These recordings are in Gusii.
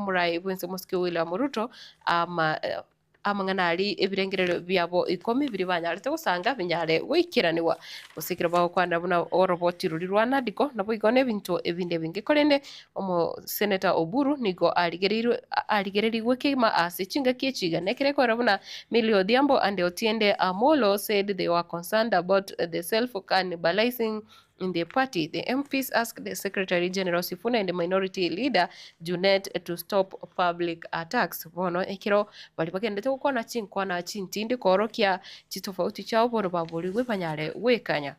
Omorai bwense omosike William Ruto ama amang'ana aria ebirengererio biabo ikomi biria banyarete gosanga binyare goikeranigwa. Gose ekero bagokwana buna oroboti roria rwa NADCO naboigo nebinto ebinde ebinge. Korende omoseneta Oburu nigo arigereirwe arigererigwe kegima ase chingaki echi iga nekere ekorora buna Millie Odhiambo and Otiende Amollo said they were concerned about the self cannibalizing in the party. The MPs asked the Secretary General Sifuna and Minority Leader Junet to stop public attacks. Bono ekero baria bagendete gokwana chinkwana chintindi koorokia chitofauti chiabo bono baborigwe banyare gwekanya.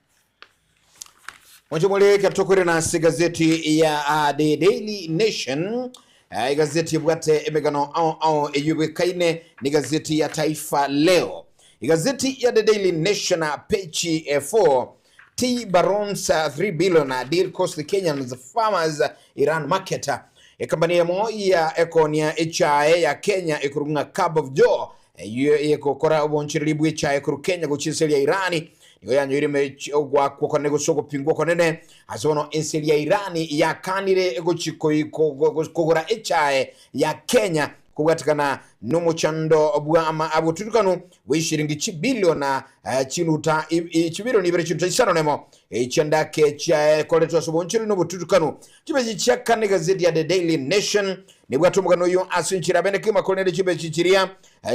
Mwanche more ekero tokoirana ase egazeti ya ah, The Daily Nation Ah, egazeti ebwate emegano ao ao eyio ebwekaine na egazeti ya Taifa Leo. Egazeti ya The Daily Nation ah, page 4 Tea Barons 3 billion deal cost Kenyans farmers Iran market. Ekambani eyemo ya ekonia echae ya Kenya ekorokwa ng'a Cup of Joe eyio egokora obonchereri bw'echae korwa Kenya gochia ense eria Iran nigo yanyoire emechi ogwakwa okonene gose ogopingwa okonene ase bono ense eria Iran yakanire gochi kogora echae ya Kenya Kobwatekana nomochando bwa obotutukanu bw'eshiringi chibiliona chinuta chibilioni ibere chinuta isano nemo echiandake chiakoretwe ase obonchori na obotutukanu. Chibechi chia kane egazeti ya The Daily Nation nebwate omogano oyo ase enchera bene kegima korende chibechi chiria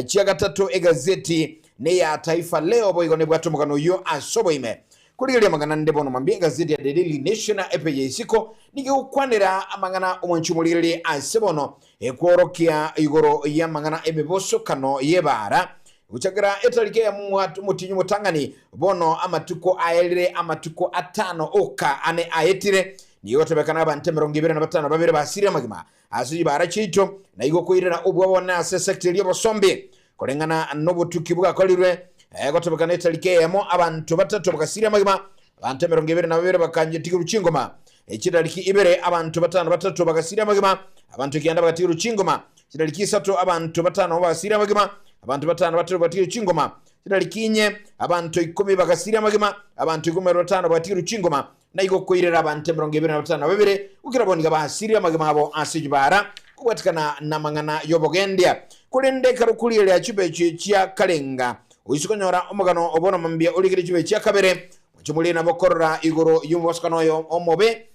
chia gatato egazeti neya Taifa Leo boigo nebwate omogano oyo ase oboime. Korigereria amang'ana ande bono mambia egazeti ya The Daily Nation epeji ya isiko nigo egokwanera amang'ana omwanchi omorigererie ase bono Ekworokia igoro y'amang'ana emebosokano y'ebaara, gochakera etariki eyemo omotienyi omotang'ani, bono amatuko aerire amatuko atano oka ane aetire, nigo gotebekana abanto 25 basirire amagima ase chibaara chiaito, na igo koirera obwoba obonene ase esecta eria y'obosombi. Koreng'ana nobotuki bwakorirwe, gotebekana etariki eyemo abanto batato bagasiria amagima, abanto 22 bakanyetigirwa chingoma. Chitariki ibere abanto batano batato bagasiria amagima, abanto kianda bagatigirwa chingoma. Chitariki isato abanto batano bagasiria amagima, abanto batano batato bagatigirwa chingoma. Chitariki inye abanto ikomi bagasiria amagima, abanto ikomi na batano bagatigirwa chingoma. Na igo koirera abanto 22 gokera bono nigo basirie amagima abo ase chibara kobwatikana namang'ana y'obogendia. Korende ekero okorigereria chibechi chia karenga, oise konyora omogano o bono mambia origererie chibechi chia kabere, Moche more nabo korora igoro y'omobosokano oyo omobe,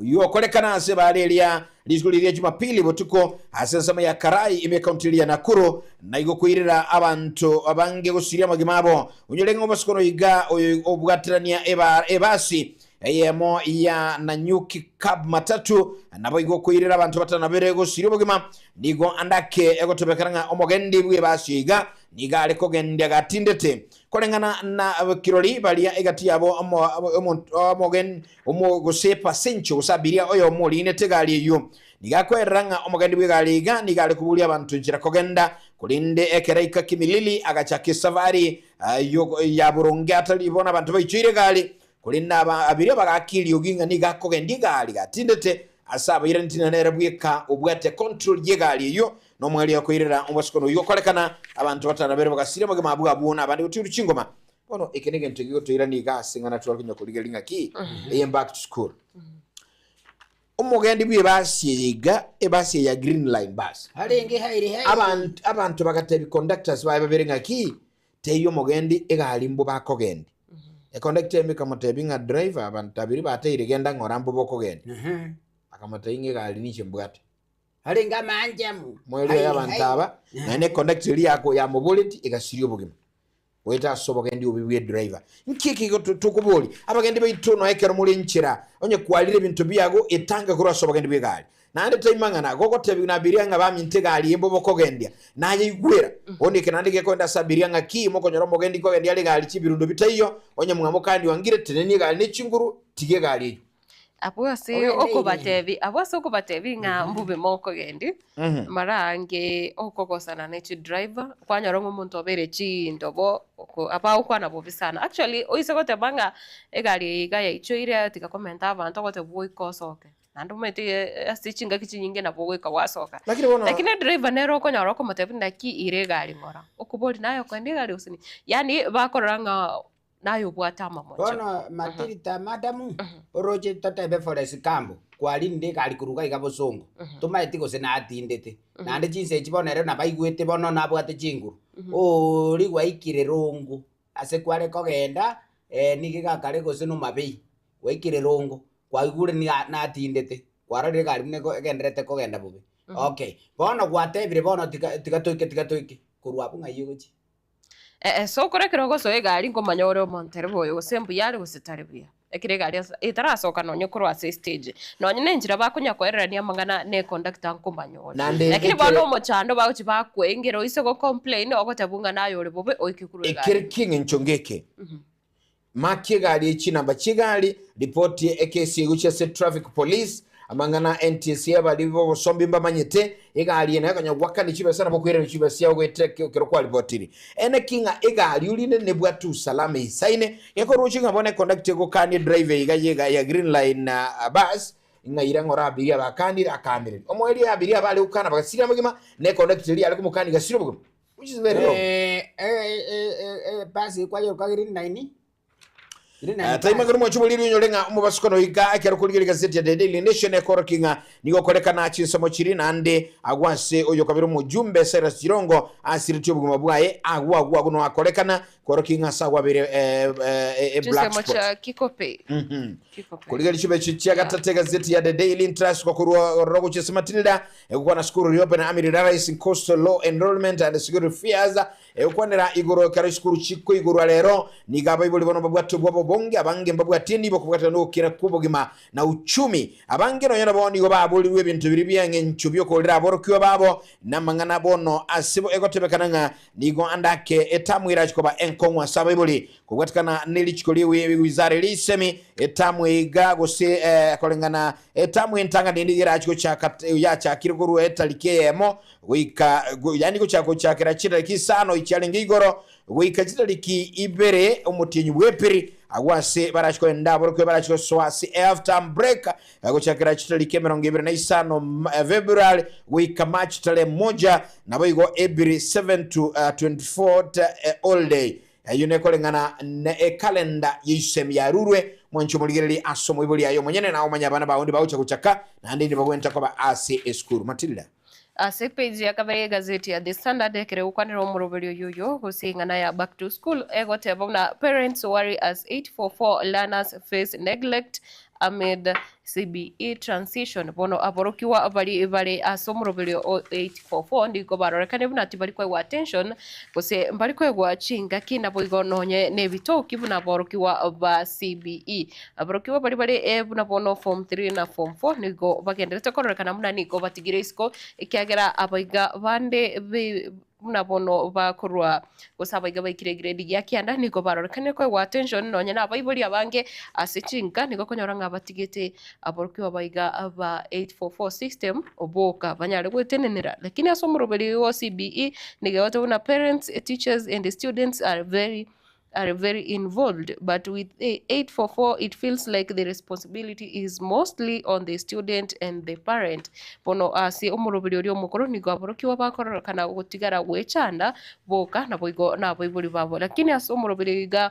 oyio okorekana ase ebaare eria rituko riria Jumapili botuko ase ensemo ya Karai ime ekaunti eria ya Nakuru, na igo koirera abanto abange gosiria amagima abo. Onyore ng'a omobosokano iga oyo obwaterania ebasi eyemo ya Nanyuki Cab Matatu naboigo koirera abanto batano na babere gosiria obogima. Nigo ande ake egotebekana ng'a omogendi bw'ebasi iga nigo are kogendia gatindete Koreng'ana na kirori baria egati yabo omogen gose pasencho gose abiria oyomo oriinete egari eyio. Nigo akoerera ng'a omogendi bw'egari iga nigo are koboria abanto enchera kogenda, korende ekero aika Kimilili agachaka esafari ya boronge atari bono abanto baichoire egari, korende aba abiria bagaaka eriogi ng'a nigo akogendia egari gatindete ase abairaneti na nere bweka obwate control y'egari eyio Nomwerio okoirera omobosokano oyio okorekana, abanto batanabere bagasiria amagima abwo abwo, na abande gotiirwa chingoma. Bono eke negento kegotoirania iga ase ng'a natware konya korigereria ng'aki eye back to school. Omogendi bw'ebasi eye iga, ebasi eye ya Green Line bus. Arenge haire haire. Abanto abanto bagatebi conductors baye babere ng'aki, teiyo omogendi egari mbo bakogendi. Econductor ime ekamotebi ng'a driver abanto abiri bateire genda ng'ora mbo bokogendi. Akamotebia ng'a egari ninche mbwate. Arenge amaanchemu. Moerio oye abanto aba, naende econductor eria yako yamoboreti egasiria obogima. Goeta ase obogendi obobe bwe driver. Nki eke igo tokoboria? Abagendi baito noe ekero more nchera, onye kwarire ebinto biago, etange korwa ase obogendi bw'egari. Naende taimang'ana, gogotebiwa na abiria ng'a baminto egari eye mbobe okogendia, naye igwera. Bono eke naende gekogenda ase abiria ng'a ki, mokonyora omogendi nkogendia are egari chibirundo bitaiyo, onye mwamokania oangire, tenenia egari ne chinguru, tiga egari eyio. Abwo ase Ogende ire. okobatebi, abwo ase okobatebi ng'a mbobe mokogendi, mara ange okogosana ne chidriver, kwanyora ng'a omonto obeire chindobo, oko abagokwana bobe sana. Actually, oise goteba ng'a egari eye iga yaichoire tiga komenta abanto ogoteba goika osoke. Naende omanyete ase chingaki chinyinge nabo ogoika gwasoka. Lakini bono Lakini edriver nere okonyora okomotebia naki ira egari ng'ora, okoboria naye okoenda egari gose ninki? Yaani bakorora ng'a. Naye obwate amamocho. Bono Matilda madam, oroche totebe Forrest Gump kwarinire egari korwa iga iga bosongo, tomaeti gose natindete, naende chinsa echi bono ere nabo aigwete bono nabwate chinguru, oria gwaikire rongo ase kware kogenda nigo egakare gose nomabei, gwaikire rongo, kwaigure niga natindete, kwarorire egari buna egendererete kogenda bobe. Okay, bono gwatebire bono tiga tiga toike tiga toike, korwa abwo ng'ai ogochia? Ase okore ekero ogosoa egari nkomanya ore omontereba oyo gose mbuya are gose tari buya. Ekero egari ase etarasoka nonye korwa ase estage, nonye na enchera bakonya koererania amang'ana na econductor nkomanya ore. Naende Lakini ekere- bono omochando bagochia bakoengera oise go complain ogotebwa ng'a naye ore bobe oike korwa egari. Ekere ki'eng'encho ngeke, Maki egari echi namba chi'egari, ripoti ekesi egochia ase traffic police, amang'ana NTSA abari b'obosombi mbamanyete, egari eye nayo konya gwakani chibesa nabo okoirana chibesa chiao goetera ekero kwaripotiri. Ene ki ng'a egari orinde nebwate usalama eisaine, gekoroche ng'a bono econductor egokania edriver iga yega ya green line bus ng'a ira ng'ora abiria abakanire akamereri. Omoerio abiria abare gokana bagasiria amagima, na econductor eria yare komokania egasiria obogima. Which is very wrong. Ebasi ekwayeroka green line. Green line Eh, taima bus. kero mwachi boriri onyore ng'a omobasuko noika ekero korigereria egazeti ya The Daily Nation ekorokia ng'a nigo okorekana chinsemo chiri naende agwo ase oyo kabere omojumbe Cyrus Jirongo asiretie obogima bwaye agwo agwo agwo no akorekana korokia ng'a ase agwo abeire eh, eh, eh, black Chinsemo spot chia Kikope. Kikope. Korigereria chibechi chia gatato egazeti ya The Daily Trust gokorwa ororo gochia ase Matilda Egokwana School Reopen Amid Rising Coastal Low Enrollment and Security Fears egokwanera igoro ekero chisukuru chikoigorwa rero nigo abaibori bono babwate obwoba obonge abange mbabwati enibo kobwatana nogokina kw'obogima na uchumi abange nonya nabo nigo baborirwe ebinto biria bi'eng'encho bi'okoorera aborokigwa babo namang'ana bono ase egotebekana ng'a nigo ande ake etamu erache koba enkong'u ase abaibori Kobwatikana ne richiko ri'ewizara eria isemi, etamu eiga gose koreng'ana etamu entang'ani nigo erache gochaka yachakire korwa etariki eyemo goika yaani gochaka gochakera chitariki isano chiarenge igoro goika chitariki ibere omotienyi bw'epiri agwo ase barache kogenda aborokigwa barache gosoa ase half term break gochakera chitariki emerongo ebere na isano February goika March tarehe moja naboigo April 7 to 24 holiday Eyio nekoreng'ana ne ekalenda y'eisemi yarurwe, mwanche omorigererie ase omoibori aye omonyene, na omanye abana bao ndibagocha gochaka, naende ndibagwenta koba ase esukuru. Matilda. Ase epeji ya kabere y'egazeti ya The Standard ekere gokwanera omoroberio oyo oyo gose eng'ana ya back to school egoteba buna parents worry as 844 learners face neglect amid CBE transition. Bono aborokigwa baria bare ase omoroberio o 844 nigo barorekane buna tibari koegwa attention gose mbari koegwa chingaki naboigo nonye nebitoki buna aborokigwa ba CBE. Aborokigwa baria bare buna bono form 3 na form 4 nigo bagenderete kororekana buna nigo batigire isiko ekiagera abaiga bande Buna bono bakorwa, gose abaiga baikire egrade gia kianda, nigo barorekanire koegwa attention nonye na abaibori abange ase chinka, nigo okonyora ng'a batigete aborokigwa baiga ba 844 system boka banyare goetenenera. Lakini ase omoroberi o CBE nigo egoteba buna parents, teachers and students are very are very involved but with 844 it feels like the responsibility is mostly on the student and the parent. Bono ase omoroberi oria omokoro nigo aborokigwa bakororokana gotigara gwechanda boka naboigo nabaibori babo lakini ase omoroberi iga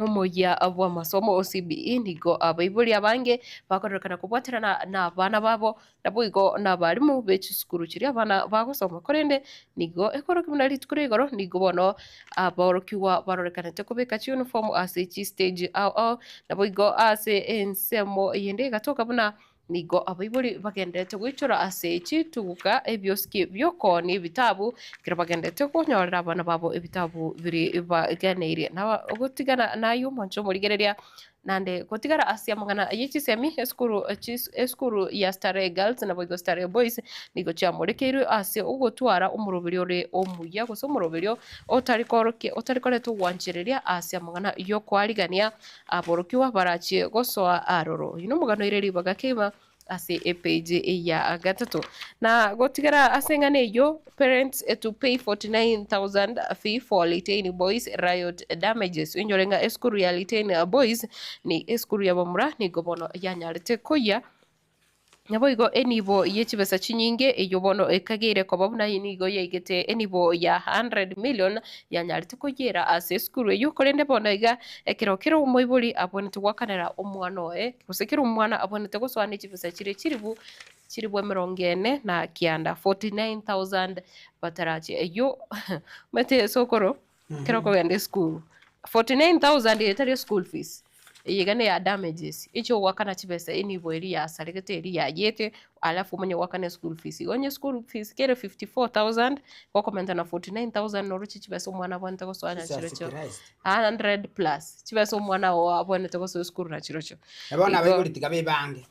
omoyia bw'amasomo o CBE nigo abaibori abange bakororokana kobwaterana nabana babo Naboigo nabarimu be chisukuru chiria abana bagosoma, korende nigo ekorokia buna rituko ria igoro nigo bono aborokigwa barorekanete kobeka chiuniform ase chistage ao ao. Naboigo ase ensemo eyende egatoka buna nigo abaibori bagendererete goichora ase chituka ebiosiki bi'okoonia ebitabu ekero bagendererete konyorera abana babo ebitabu biria baganeirie. Na ogotigana nayio omonche omorigereria Naende gotigara ase amang'ana ye chisemi, esukuru esukuru ya Starehe Girls naboigo Starehe Boys nigo chiamorekeirwe ase ogotwara omoroberio ore omuya gose omoroberio otari korokia otari koreta ogwanchereria ase amang'ana y'okoarigania aborokigwa barachie gosoa aroro. Oyio nomogano oire ribaga kegima ase epage ya gatato. Na gotigara ase eng'ana eyio, parents to pay 49,000 fee for Litein Boys riot damages. Oinyore ng'a esukuru ya Litein Boys ni esukuru ya bamura nigo bono yanyarete koyia. Naboigo enibo ye chibesa chinyinge eyio bono ekageire koba buna nigo yaigete enibo ya 100 million yanyarete koyiera ase esukuru eyio korende bono iga ekero kera omoibori abwenerete goakanera omwana oye gose kera omwana abwenerete gosoa ne chibesa chire chiribu chiribu emerongo ene na kianda, 49,000 batarache eyio omanyete esokoro Ekero okogenda esukuru, 49,000 eye tari eschool fees, eye iga neya damages, echi ogoakana chibesa enibo eria yasaregete eria yayete, alafu omanye goakana eschool fees. Igo onye school fees kere 54,000, gokomenta na 49,000 noroche chibesa omwana abwenerete gosoa Jesus nachirochio Christ. 100 plus, chibesa omwana oo abwenerete gosoa esukuru nachirochio. Na bono Igo abaibori tiga bebange,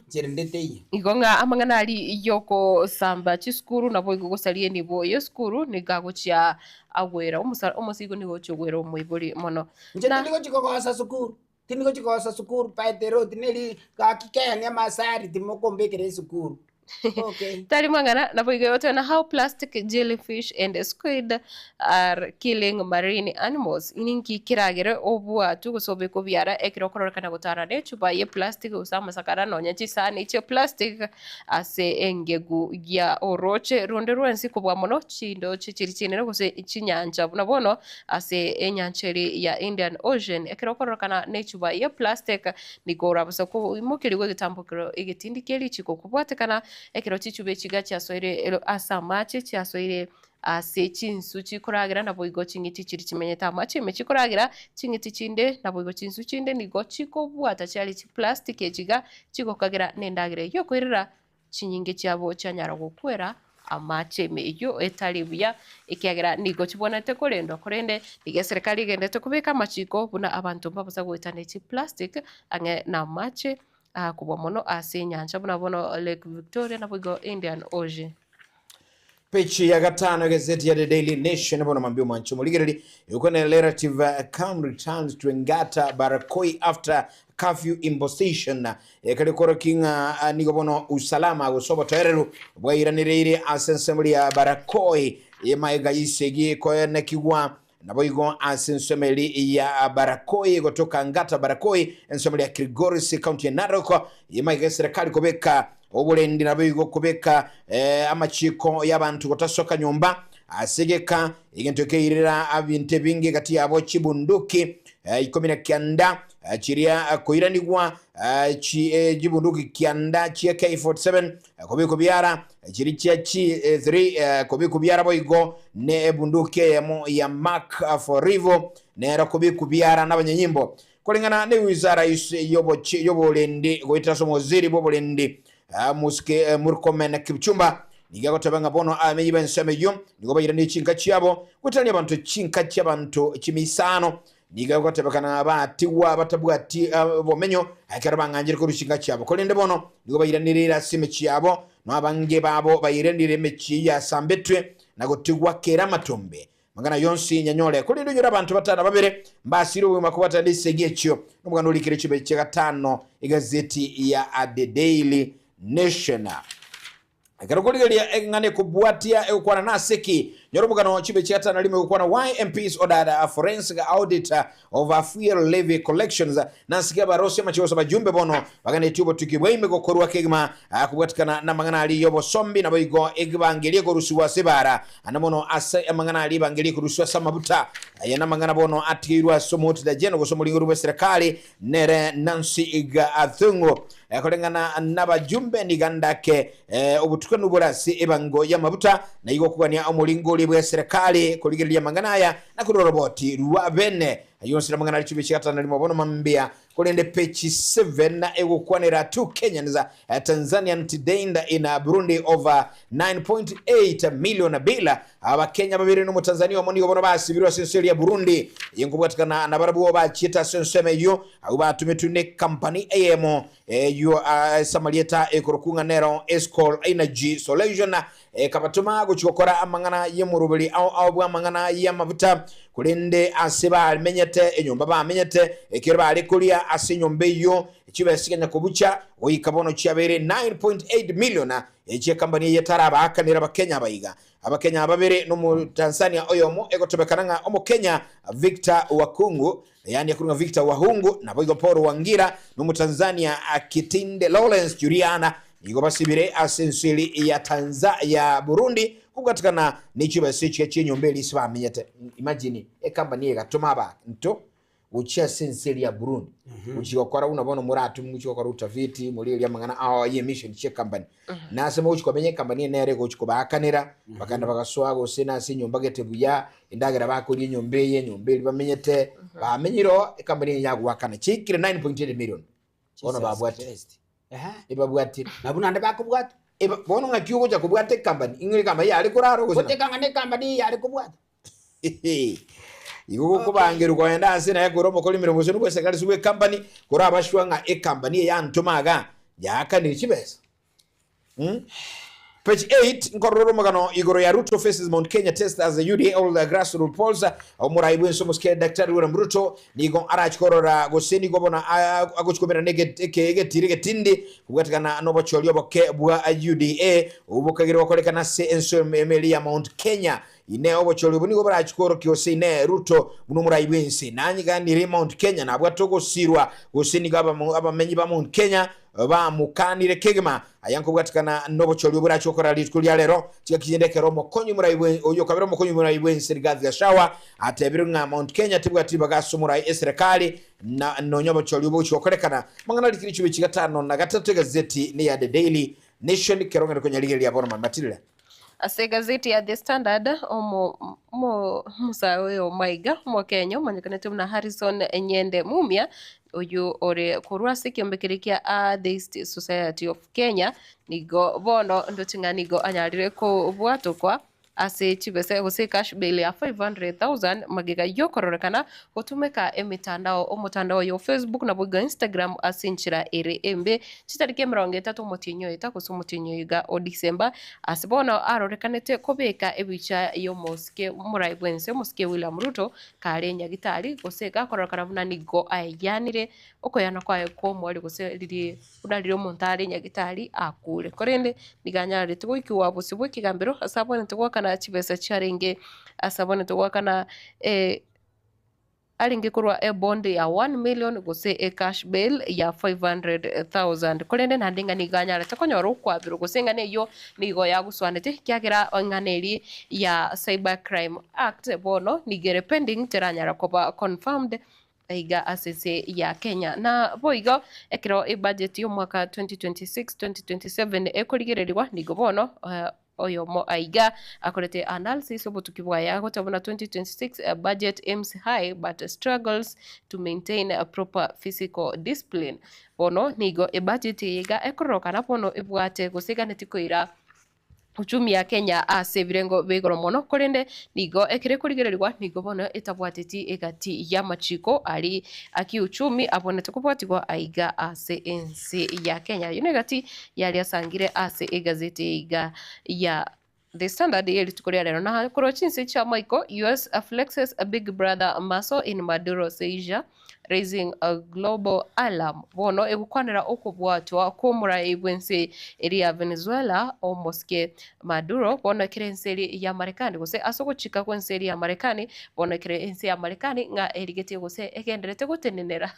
nchera ende teiyo. Igo ng'a amang'ana aria yokosamba chisukuru naboigo gosaria enibo y'esukuru nigo agochia agwera omosa omosigo nigo ogochia ogwera omoibori mono. Inche Na tindi gochia kogosa sukuru, tindi gochia kogosa sukuru by the road neri gaki keyani amasari timokombekera esukuru. Okay. Tari mang'ana naboigo egoteba how plastic jellyfish and squid are killing marine animals. Ninki keragere obwatwe gose obeke obiara ekero okororekana gotara ne echupa ye plastic gose amasakara nonya chisani chia plastic ase engegu ya orooche ronde rwensi kobua mono chindoche chiria chinene gose chinyancha buna bono ase enyancha eria ya Indian Ocean. Ekero okororekana ne echupa ye plastic nigo orabase koimokerigwa egetambokero egetindi kie richiko kobwatekana ekero chichuba echiga chiasoire ase amache chiasoire ase chinsu chikoragera naboigo ching'iti chiria chimenyete amache ime chikoragera ching'iti chinde naboigo chinsu chinde nigo chikobwata chiaria chiplastiki echi iga chigokagera nendagera eyio ekoirera chinyinge chiabo chianyara gokwera amache ime eyio etari buya ekiagera nigo chibwenerete korendwa korende nigo eserekari egenderete kobeka amachiko buna abanto mbabosa goeta ne chiplastic ang'e namache kobua mono ase enyancha buna bono Lake Victoria naboigo Indian Ocean. Pechi ya gatano egazeti ya The Daily Nation bono mambia omwancho omorigereri egokwana relative calm returns to Engata Barakoi after curfew imposition ekari koroki ng'a nigo bono usalama gose obotoereru bwairanereire ase ensemo ya Barakoi emaega y'isegi koenekigwa Naboigo ase ensemo eria ya Barakoi gotoka Ngata Barakoi, ensemo eria ya Kilgoris, county ya Narok, emaiga eserekari kobeka oborendi naboigo kobeka amachiko y'abanto gotasoka nyomba ase egeka, egento keirera ebinto ebinge gati yabo chibunduki 19 chiria koiranigwa chibunduki kianda chia AK47 Kobikwa biara chiria chia chi 3 kobikwa biara boigo ne ebunduki eyemo ya Mark 4 Rivo nero kobikwa biara nabanyanyimbo. Koreng'ana ne wizara y'oborendi goetera ase omowaziri bw'oborendi Mosike Murkomen Kipchumba nigo agoteba ng'a bono abamenyi b'ensemo eyio nigo bairaneire chinka chiabo goetania abanto chinka chi'abanto chimisano Nigo egotebekana batigwa batabwati obomenyo ekero bang'anchire korwa chinka chiabo. Korende bono nigo bairanereire ase emechie yabo, na abange babo bairanire emechie eyio yasambetwe na gotigwa kere amatombe. Amang'ana yonsi nyanyore. Korende onyore abanto batano na babere mbasire obogima kobwatana nesegi echio. Nomogano orikire chibe chia gatano egazeti ya The Daily Nation. Ekero okorigereria eng'ana ekobwatia egokwana nase ki, nyora omogano chibe chia gatano na rimo egokwana Why MPs ordered a forensic audit of fuel levy collections. Nase ki abarosia amache gose abajumbe bono baganetie obotuki bwa ime gokorwa kegima kobwatikana namang'ana aria y'obosombi naboigo ebangeria ekorusigwa ase ebaara ande mono ase amang'ana aria ebangeria ekorusigwa ase amabuta. Aya namang'ana bono atigeirwe ase omootida general gose omoringori bw'eserekari nere Nancy Gathungu. Koreng'ana nabajumbe niga ndake obotukanu bore ase ebango y'amabuta, na igo okogania omoringoria bw'eserekari korigereria amang'ana aya na korwa oroboti rwa bene. Ayio onsi namang'ana are chibe chia gatano na rimo bono mambia, korende pechi 7 egokwanera two Kenyans, Tanzanian detained in Burundi over 9.8 million bill. Abakenya babere na Omotanzania omo nigo bono basibirwe ase ense eria ya Burundi. Eye nkobwatikana nabarabwo bachiete ase ensemo eyio Abwo batometwe nekampani eyemo eyio ase amarieta ekorokwa ng'a nero Escol Energy Solution ekabatoma gochia gokora amang'ana y'omoroberi ao ao bw'amang'ana y'amafuta, korende ase bamenyete enyomba bamenyete ekero bare koria ase enyomba eyio chibesa nyakobucha goika bono chiabeire 9.8 million echie ekampani eye etarabaakanera abakenya abaiga. Abakenya babere nomotanzania oyomo egotebekana ng'a omokenya Victor Wakungu Yaani akorwa ng'a Victor Wahungu, naboigo Paul Wangira, na Omotanzania Kitinde Lawrence Juliana Nigo basibire ase ense eri ya Tanza ya Burundi kobwatikana ne chibesa echiya chi'enyomba eria ase bamenyete. Imagine ecompany eye egatoma abanto gochia ase ense eria ya Burundi gochia gokora buna bono moratome mochie gokora utafiti morigererie amang'ana ao ye emission chie company. Na ase mogochia komenya ecompany eye nere egochia kobaakanera bakagenda bagasoa gose nase enyomba gete buya endagera bakoria enyomba eye enyomba eria bamenyete bamenyire oo ecompany eye yagoakana chiaikire 9.8 million bono Jesus babwatire. Christ. Ehe. Ebabwatire. Nabwo naende bakobwatwa. Eba, bono ng'aki ogocha kobwata ecompany? Ing'o ecompany yare korara gose na? Goteka ng'a necompany eye yare kobwata. Igo gokobangerwa kogenda ase naye kore omokori emeremo gose nobwesekarisi ase bw'ecompany, korabashwa ng'a ecompany eye yantoma igaa, yaakanire chibesa. Mm? Page 8, nkorora ore omogano igoro ya Ruto faces Mount Kenya test as the UDA all the grassroots polls. Omorai bwense omosike Daktari William Ruto nigo arachi korora gose nigo bono agochi komerana egetiri egetindi kobwatekana nobochori oboke bwa UDA obwo bokagire gokorekana ase ense emeri ya Mount Kenya. Inee obochori obo nigo borachi kworokia gose inee Ruto buna omorai bwense nanyiganire Mount Kenya nabwate ogosirwa gose nigo abamenyi ba Mount Kenya Bamokaanire kegima. Aya nkobwatikana nobochori oborache gokora rituko ria rero. Chingaki chinde ekero omokonyi omorai bwe oyo okabera omokonyi omorai bw'ense Rigathi Gachagua atebire ng'a Mount Kenya tebwati ribaga ase omorai eserekari na nonya obochori obo gochia gokorekana. Amang'ana arikire chibe chigatano na gatato egazeti neya The Daily Nation kero ng'ende konyarigereria bono mamatirire. Ase egazeti ya The Standard, omosae oyo omaiga omokenya omanyekanete buna Harrison Nyende Mumia, oyio ore korwa ase ekiombe keria kia Atheist Society of Kenya, nigo bono ndoche ng'a nigo anyarire kobwatokwa ase chibesa gose ecash bail ya 500,000 magega yokororekana gotumeka emetandao omotandao oyo o Facebook naboigo Instagram ase enchera ere embe Chitariki emerongo etato omotienyi o eta gose omotienyi o iga o Disemba, ase bono arorekanete kobeka ebicha y'omosike omorai bw'ense omosike William Ruto kare nyagitari gose gakororekana buna nigo aeyanire okoyana kwaye kw'omoerio gose riria buna riria omonto are nyagitari akure. Korende nigo anyarete goikigwa bosio bw'ekegambero ase abwenerete goakana chibesa chiarenge ase abwenerete goakana Arenge korwa ebond ya one million gose ecash bail ya 500,000. Korende naende ng'a nigo anyarete konyora okwabirwa gose eng'ana eyio nigo yagosoanete ekiagera eng'ana eria ya Cyber Crime Act bono nigo ere pending teranyara koba confirmed iga ase ense ya Kenya. Na boigo ekero ebudget y'omwaka 2026 2027 ekorigererigwa nigo bono Oyomo aiga akorete analysis obotuki bwaye agoteba buna 2026 budget aims high but struggles to maintain proper fiscal discipline. Bono nigo ebudget eye iga ekororokana bono ebwate gose eganeti koira uchumi ya Kenya ase ebirengo bia igoro mono korende nigo ekero ekorigererigwa nigo bono etabwateti egati y'amachiko aria akiuchumi abwenerete kobwatigwa aiga ase ense ya Kenya. Ayio negati yaria asangire ase egazeti eye iga ya The Standard ye rituko ria rero. Na korwa chinse chia maiko, US flexes big brother muscle in Maduro seizure raising a global alarm. Bono egokwanera okobwatwa kw'omorai bw'ense eria ya Venezuela omosike Maduro bono ekere ense eria ya Marekani gose ase ogochika kw'ense eria ya Marekani bono ekere ense ya Marekani ng'a erigetie gose egenderete gotenenera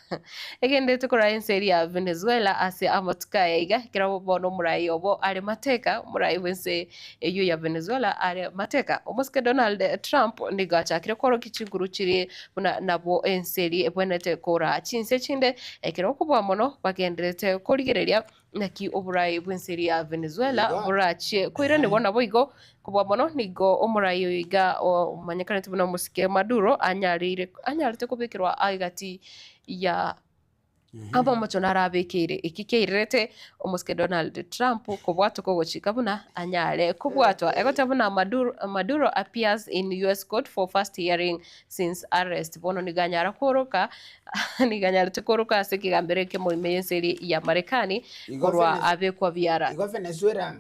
Egenderete korwa ense eria ya Venezuela ase amatuko aya iga, ekero bono omorai obo are mateka, omorai bw'ense eyio ya Venezuela are mateka. Omosike Donald Trump nigo achakire kworokia chinguru chiria buna nabwo ense eria ebwenerete koraa chinse chinde, ekero okobua mono bagendererete korigereria naki oborai bw'ense eria ya Venezuela Igo. borachie koiranigwa naboigo kobua mono nigo omorai oyo iga omanyekanete buna omosike Maduro anyareire anyarete kobekerwa egati ya abamocho narabekeire eki kiairerete omosike Donald Trump kobwatoka ogochika buna anyare kobwatwa egoteba buna Maduro, Maduro appears in US court for first hearing since arrest bono nigo anyara kworoka nigo anyarete kworoka ase ekegambero ekemo ime y'ense eria ya Marekani Igo korwa Venez- abekwa biara. Igo Venezuela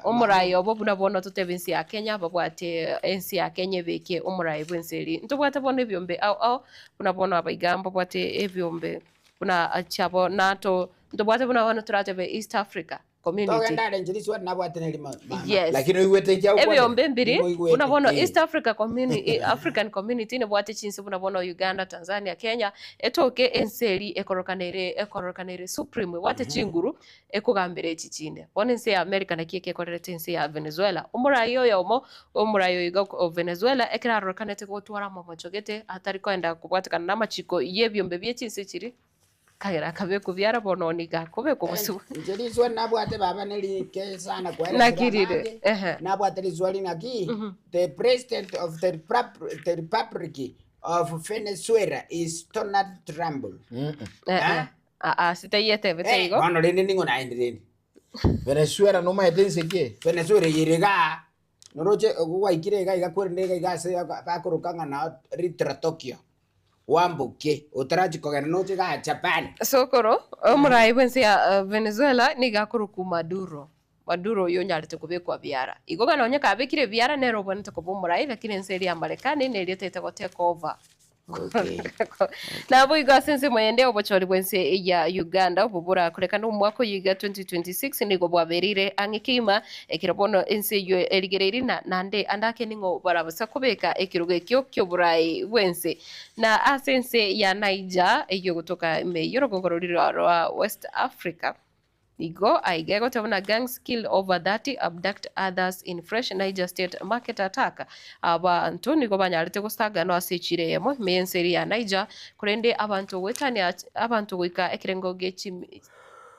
Omorai obo buna bono totebe ense ya Kenya babwate ense ya Kenya ebeke omorai bw'ense eria. Ntobwate bono ebiombe ao ao buna bono abaiga mbabwate ebiombe buna chiabo nato ntobwate buna bono toratebe East Africa. Community. Togenda are inche riswali nabwate neri ma- mama. Yes. Lakini oigwete inche agokwanera? Ebiombe mbiri Nimoigwete, buna bono eh. East Africa Communi- eh, African Community nebwate chinse buna bono Uganda, Tanzania, Kenya etoke ense eri ekorokana ere ekorokana ere supreme ebwate chinguru ekogambera echi chinde. Bono ense ya America naki ekekorerete ense ya Venezuela. Omorai oyomo omorai oyo iga o Venezuela ekero arorekanete gotwara amamocho gete atari koenda kobwatekana na amachiko ya ebiombe bie chinse chiria Kagera akabekwa biara bono nigo akobekwa bosio. Inche riswali nabwate baba nerike sana koeresera Naki rire? abange. Ehe. Nabwate riswali naki the president of the, Repub- the Republic of Venezuela is Donald Trump. Eh, eh. Ah, ah, sitaietebete Eh, igo. bono rende ning'o naende rende Venezuela nomaete inse ki? Venezuela eyere igaa noroche ogo gwaikire iga iga kwerende iga iga ase bakoroka ng'a nao Little Tokyo. Oambokie, otarachia kogenda noche igaa Japan. Sokoro, omorai bw'ense ya Venezuela nigo akorokwa Maduro. Maduro oyio onyarete kobekwa biara. Igo ng'a nonye kabekire biara nere obwenerete koba omorai lakini ense eria ya Marekani neria etaete go take over. Okay. Naboigo ase ensemo eyende obochori bw'ense ya Uganda obwo borakorekane omwaka oyo iga 2026 nigo bwabereire ang'e kegima Ekero bono ense eyio erigereirie na naende ande ake ning'o barabasa kobeka ekerogo ekio ki'oboraai bw'ense. Na ase ense ya Niger, eyio gotoka ime y'orogongo roria rwa West Africa, nigo aiga egoteba buna gangs kill over 30, abduct others in fresh Niger State market attack. Abanto nigo banyarete gosaganwa ase echiro eyemo ime y'ense eria ya Niger, korende abanto goetania abanto goika ekerengo gie chimi.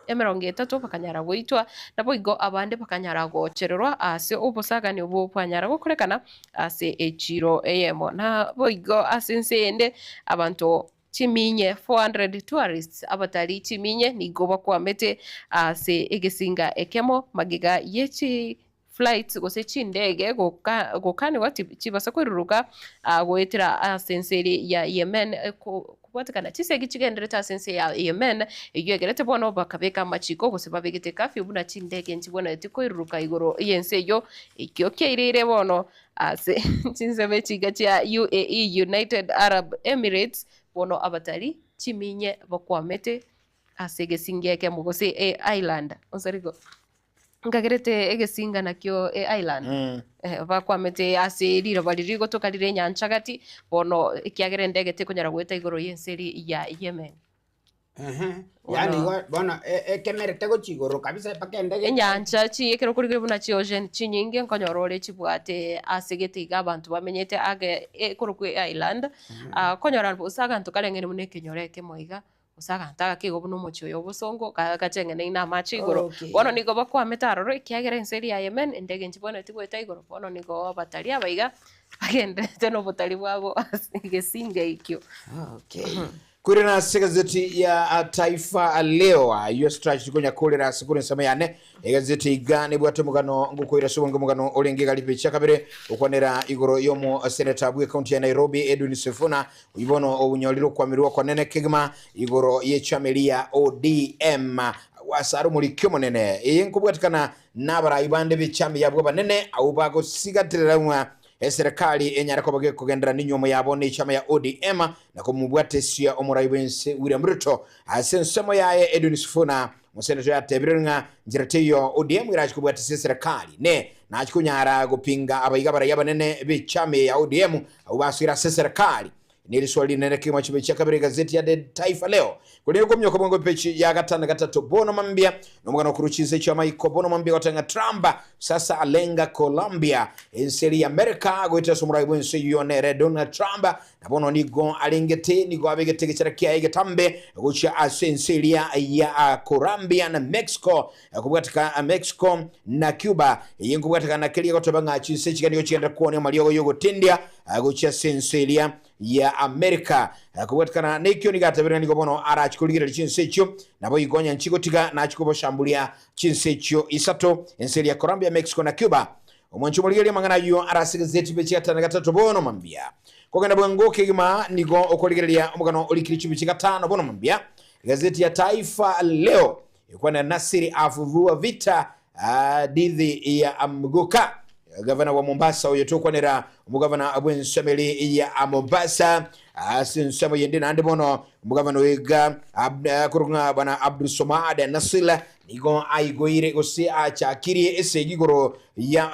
emerongo etato bakanyara goitwa, naboigo abande bakanyara gochererwa ase obosagani obwo bwanyara gokorekana ase echiro eyemo. Naboigo ase ense eyende abanto chiminye 400 tourists, abatari chiminye, nigo bakwamete ase egesinga ekemo magega ye chi flights gose chindege goka gokanigwa chibasa koiruruka goetera ase ense eria ya Yemen kobwatekana chisegi chigenderete ase ense ya Yemen eyio egerete bono bakabeka amachiko gose babegete curfew buna chindege nchibwenereti koiruruka igoro y'ense eyio ekio kiaireire bono ase chinsemo echiga chia UAE United Arab Emirates bono abatari chiminye bakwamete ase egesingi ekemo gose e island onsarigo. Nkagerete egesinga nakio e island eh, bakwamete ase riroba riria rigotoka rire enyancha gati, bono ekiagera endege tekonyara goeta igoro y'ense eria ya Yemen. Ehe. Yaani igo bono e- ekemerete gochia igoro kabisa mpaka endege. Enyancha chi ekero okorigire buna chi ocean chinyinge nkonyora ore chibwate ase gete iga abanto bamenyete age ekorokwa e island, okonyora gose aganto kareng'aine buna ekenyoro ekemo iga, Gose aganto agake igo buna omochie oyo obosongo, gacheng'eneine amache igoro. Okay. Bono nigo bakwamete aroro, ekiagera ense eria ya Yemen, endege nchibwenereti goeta igoro. Bono nigo abatari aba iga bagendererete nobotari bwabo ase egesinga ekio. Okay. Koirana ase egazeti ya Taifa Leo, ayio ase torachi konya korera ase korwa ensemo yane. Egazeti iga nebwate omogano ngokoira ase obonge omogano orenge iga ripecha kabere okwanera igoro y'omo seneta bwe county ya Nairobi Edwin Sifuna Oyio bono obonyorire okwamerwa okonene kegima igoro y'echameri ya ODM ase are omoriki omonene. Eye nkobwatikana nabarai bande b'echami yabwo abanene abwo bagosigaterera ng'a eserekari enyare koba gekogenderera nenyuomo yabo nechama ya ODM na komobwatesia omorai bw'ense William Ruto. Ase ensemo yaye Edwin Sifuna omoseneto yatebire ng'a nchera teiyo ODM erache kobwatesia eserekari ne nache konyara gopinga abaiga abarai abanene b'echama ya ODM Abwo basoire ase eserekari. Neriswali rinene kegima chibe chia kabere egazeti ya The Taifa Leo. Korende okominyoka bwango epeji ya gatano na gatato bono mambia nomogano okorwa chinse chi'amaiko bono mambia goteba ng'a Trump sasa alenga Colombia ense eria ya America goetera ase omorai bw'ense eyio nere Donald Trump na bono nigo arengete nigo abegete egechara kiaye egetambe gochia ase ense eria ya Colombia na Mexico Kobwatika Mexico na Cuba, eye nkobwatekana na keria gotoba ng'a chinse chiga nigo chigenderera kwonia amariogo y'ogotindia gochia ase ense eria ya Amerika. Kobwatekana nekio nigo atebeire ng'a nigo bono arache korigereria chinse echio, naboigo onye nchigotiga nache koboshamburia chinse echio isato, ense eria ya Colombia, Mexico na Cuba. Omwanchi omorigereria amang'ana ayio arase egazeti chibe chigatano na gatato bono mambia. Kogenda bwango kegima nigo okorigereria omogano orikire chibe chigatano bono mambia. Egazeti ya Taifa Leo Ekwana Nasiri afuvua vita dithi ya Muguka. Gavana wa Mombasa oyo tokwanera omogavana bw'ensomeri ya Mombasa Ase ensemo yende naende bono omogabana oiga korwa ng'a bwana Abdulsomad Nassir nigo aigoire gose achakirie esegi igoro ya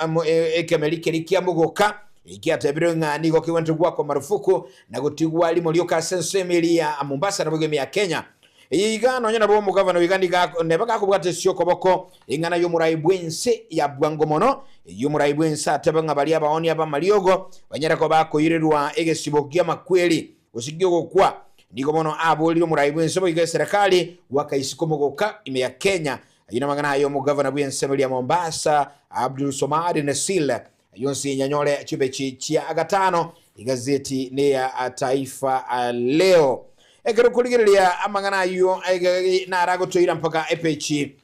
ekemeri keria kia mogoka ekiatebirwe ng'a nigo kegwenerete goakwa marufuku na gotigwa rimo rioka ase ensemo eria ya Mombasa naboigo ime ya Kenya. Eye iga nonya nabo omogavana oiga nigo neba gakobwata ase okoboko eng'ana y'omorai bw'ense ya bwango mono, eyio omorai bw'ense atebe ng'a baria abaonia b'amariogo banyare koba bakoirerwa egesibo ki'amakweri, gose ki'ogokwa. Nigo bono aborire omorai bw'ense boigo eserekari goaka isiko mogoka ime ya Kenya. Ayio namang'ana aye omogavana bw'ensemo eria Mombasa, Abdulswamad Nassir. Ayio onsi nyanyore chibechi chia gatano, egazeti neya Taifa Leo. Ekero okorigereria amang'ana ayio naragotoira mpaka epechi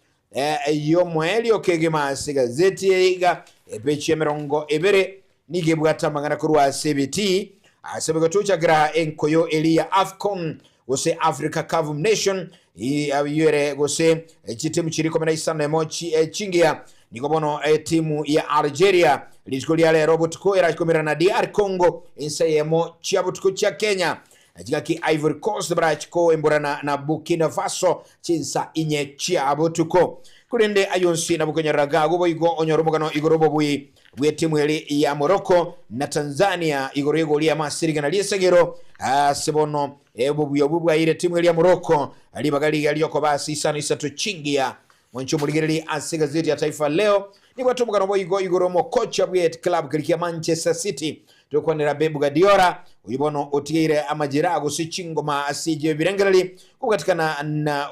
y'omoerio kegima ase egazeti eye iga, epechi emerongo ebere nigo ebwate amang'ana korwa ase ebitii ase boigo tochakera enkoyo eria ya Afcon gose Africa Cup of Nation eyio ere gose chitimu chiria ikomi na isano emo chingiya. Nigo bono etimu ya Algeria rituko ria rero obotuko erakomerana na DR Congo ensa eyemo chia botuko chia Kenya. Chingaki Ivory Coast barachi koemborana na Burkina Faso chinsa inye chia botuko. Korende ayio onsi nabo okonyarera gago boigo onyore omogano igoro obobui bw'etimu eri ya Morocco na Tanzania igoro y'egori y'amase rigana ri'esegero ase bono obobui obwo bwaeire etimu eri ya Morocco ribaga rigiya riokoba ase isano isato chingiya. Mwanche omorigererie ase egazeti ya Taifa Leo nibwate omogano boigo igoro omokocha bwe club keria kia Manchester City tokwanera Pep Guardiola oyio bono otigeire amajeraha gose chingoma ase ebirengererio kobwatikana na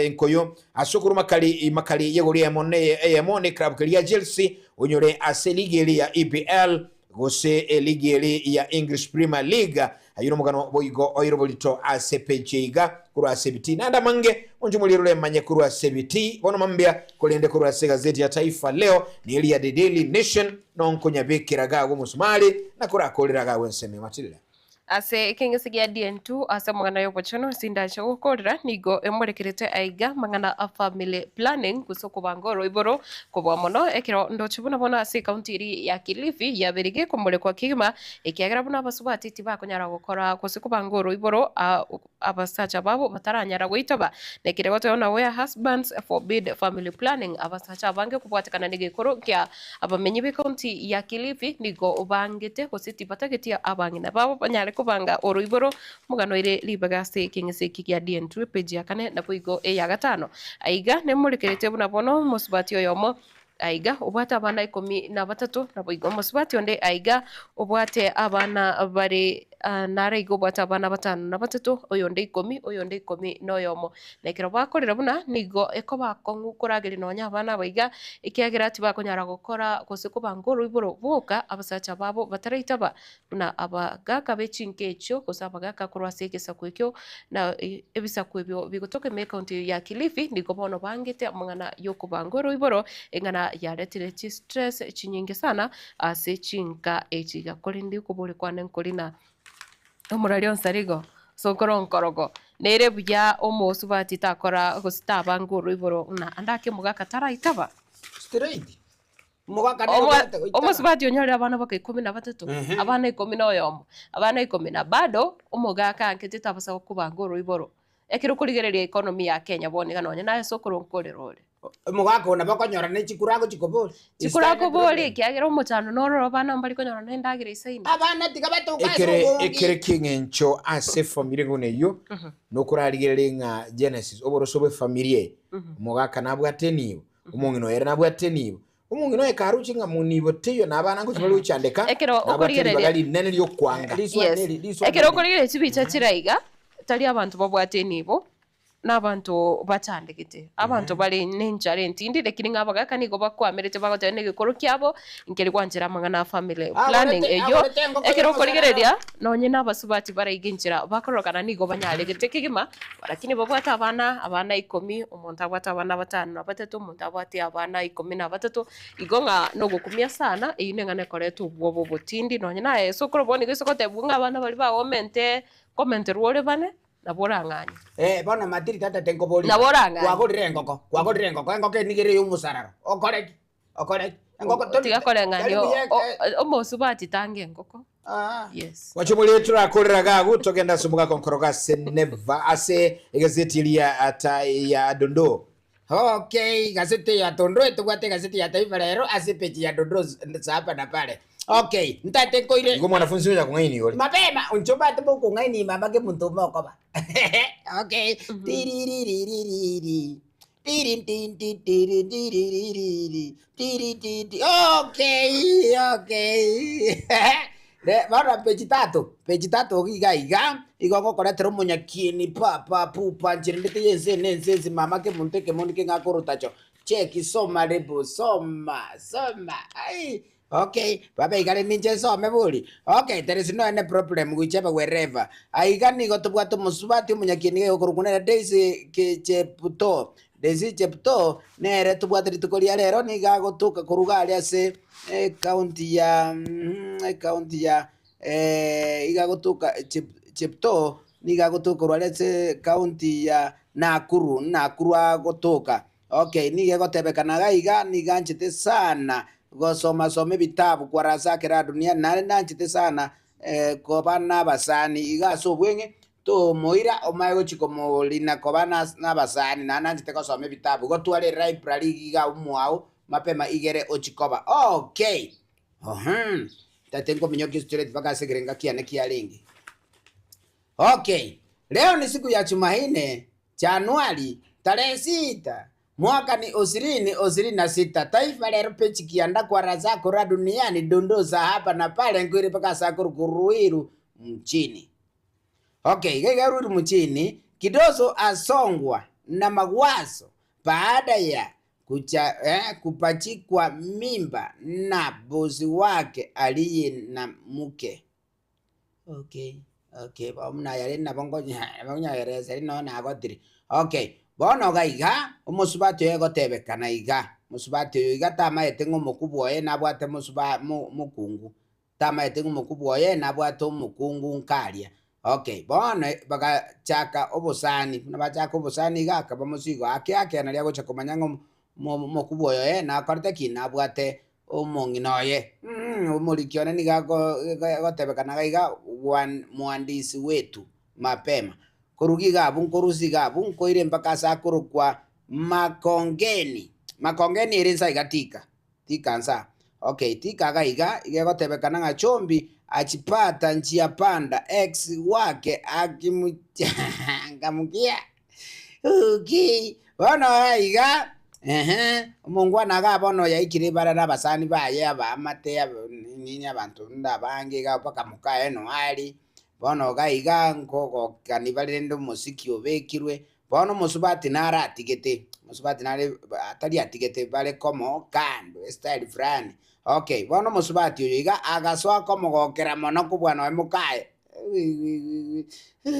enkoyo ase okorwa makari makari y'egori eyemo eyemo ne club keria ya Chelsea onyore ase eligi eri ya EPL gose eligi eri ya English Premier League. Ayio nomogano boigo oire oborito ase epeji iga korwa ase ebitii naende amange onche omorero oremanye korwa ase ebitii bono mambia korende korwa ase egazeti ya Taifa Leo na eri ya The Daily Nation nonkonyabekera gago omosumari na korakorera gago ensemo ematirire. Ase ekeng'ese gia DN2 ase amang'ana y'obochenu ase indache gokorera nigo emorekerete aiga amang'ana a family planning gose okobanga oroiboro kobua mono ekero ndoche buna bono ase ecounty eria ya Kilifi yabeire gekomorekwa kegima ekiagera buna abasubati tibakonyara gokora gose kobanga oroiboro abasacha babo bataranyara goitoba. Na ekere goteba buna where husbands forbid family planning, abasacha abange kobwatekana negekoro kia abamenyi b'ecounty ya Kilifi nigo bangete gose tibatageti abang'ina babo banyare kobanga oroiboro omogano ere ribaga ase ekeng'ese eke gia DN2 epage ya kane naboigo eya gatano. Aiga nemorekerete buna bono omosubati oyomo Aiga obwate abana ikomi na batato, naboigo omosubati onde aiga obwate abana bare nare iga obwate abana batano na batato, oyonde ikomi, oyonde ikomi na oyomo. Na ekero bakorera buna, nigo ekoba akong'u korageria nonya abana aba iga, ekiagera tibakonyara gokora gose kobanga oroiboro boka abasacha babo bataraitaba, buna abagaaka be chinka echio, gose abagaaka korwa ase egesaku ekio, na ebisaku ebio bigotoka ime ecounty ya Kilifi, nigo bono bangete amang'ana y'okobanga oroiboro, eng'ana yaretire chistress chinyinge sana ase chinka echi iga. Korende okobori kwane nkori na omorwari onsi igo, ase okora onkorogo, nere buya omosubati takora gose tabanga oroiboro buna ande ake omogaka taraitaba. Straight. Omogaka nere obwate goitaba. Omosubati onyorire abana baka ikomi na batato, abana ikomi na oyomo, abana ikomi na bado omogaka ankete tabasa gokobanga oroiboro. Ekero okorigereria economy ya Kenya bono iga nonye naye ase okoronkorera ore. Omogaka oyo nabo okonyora ne chikura agochi koboria. Chikura akoboria ekiagera omochando nororo abana mbari konyora na endagera isaine. Abana tiga batoke ase Ekere obonge. ekere ki'eng'encho ase efamiri buna eyio, nokorarigereria ng'a Genesis, oboroso bw'efamiri eye, omogaka nabwate enibo, Omong'ina oyo ere nabwate enibo. Omong'ina oyo ekaroche ng'a monibo teiyo na abana ngochia bare gochandeka, Ekero nabwate ribaga okorigereria rinene ri'okwanga. Riswa Yes. neri, riswa Ekero neri. okorigereria chibicha chire iga, tari abanto babwate enibo, na abanto bachandegete, abanto bare nenchara entindi, lakini ng'a abagaka nigo bakwamerete bagoteba negekoro kiabo, nkeri gwanchera amang'ana a family planning Agorete, eyio. agorete engoko Ekero y'omosarara. okorigereria, nonye na abasubati baraiga enchera bakororokana nigo banyaregete kegima, lakini babwate abana, abana ikomi, Omonto abwate abana batano na batato, omonto abwate abana ikomi na batato, igo ng'a nogokumia sana, eyio neng'ana ekoreta obwoba obotindi, nonye naye ase okorobua nigo ase ogotebigwa ng'a abana baria bagomente komenterwa ore bane, nabo orang'anye. Eh, bono matiri tatete nkoborie. Nabo orang'anye. Kwagorire engoko, kwagorire engoko, engoko eye nigo ere ya omosararo, okore ki? Okore ki? Engoko tori Tiga tari koreng'ania buya o- o- omosubati tanga engoko. Ah. Yes. Mwanche more torakorera gagu togenda ase omogaka onkoroga ase neva ase egazeti eria ata ya dondoo. Okay, gazeti ya Dondoo etobwate egazeti ya Taifa Lero ase epeji ya Dondoo za hapa na pale. Okay, ntaete nkoire Igo mwanafunzi onya kong'aini ore. mapema inche omanyete mokong'aini mama kemonto mokoba. Okay, tiririririri tirintintintirintiririri tiritinti okay, okay. Re bono peji tatu, peji tatu iga iga, igo ogokoretera omonyakieni pa pa pu pa ncherendete ya ense ene ense ense mama kemonto ekemondi keng'a korotacho, cheki soma rebo soma soma aii. Okay, baba iga rende inche nsome bori? Okay, there is no any problem whichever wherever. Aiga nigo tobwate omosubati omonyakieni iga okorokwa nere Daisy Cheptoo. Daisy Cheptoo nere tobwate rituko ria rero nigo agotoka korwa iga aria ase ecounty ya ecounty ya iga agotoka Cheptoo nigo agotoka korwa aria ase ecounty ya Nakuru, Nakuru agotoka. Okay, nigo egotebekana iga iga, nigo anchete sana gosoma soma ebitabu kwarasa kera dunia, naende nanchete sana koba nabasani iga ase obweng'e, tomoira omae gochia komorina koba nabasani, naende nanchete gosoma ebitabu. Igo tware elibrary iga iga omwao mapema igere ochie koba. Okay, uhum, ntagete nkominyokia straight mpaka ase ekerenga kiane kiarenge. Okay, leo ni siku ya Jumanne, Januari tarehe sita mwaka ni ishirini ishirini na sita. Taifa Lero peji kianda kwa razako ra duniani dondoo za hapa na pale nkwire mpaka sakuru kuruiru mchini. Okay, iga Ruiru mchini Kidoso asongwa na magwazo baada ya kucha, kupachikwa mimba na bosi wake aliye na mke. Okay, okay, bono buna aye nabo nkonyaeresa riria nonye nagotire. Okay, bono iga iga, omosubati oyo egotebekana iga, omosubati oyo iga tamaete ng'a omokubwa oye nabwate mosuba mo mokungu, tamaete ng'a omokubwa oye nabwate omokungu nkaria. Okay, bono bagachaka obosani, buna bachaka obosani iga akaba mosigo ake ake naria agocha komanya ng'a omo omokubwa oyo ee nakorete ki? Nabwate omong'ina oye, omoriki one nigo agotebekana iga iga mwandishi wetu mapema. Koruga iga abwo nkorusia iga abwo nkoire mpaka ase akorokwa Makongeni. Makongeni ere nsa iga Thika, Thika nsa. Okay, Thika iga iga, iga egotebekana ng'a Chombi achipata njia panda ex wake akimuchangamkia. Okay, bono iga ehe, omongwana iga bono yaikire ebara na abasani baye abaamate nini abanto buna abange iga mpaka mokaye noyo aria, bono iga iga nkogokani bare rende omosiki obekirwe, bono omosubati nare atigete, omosubati nare atari atigete bare komo kando estyle fulani, okay, bono omosubati oyo iga agasoa komogokera mono kobua nonya mokaye.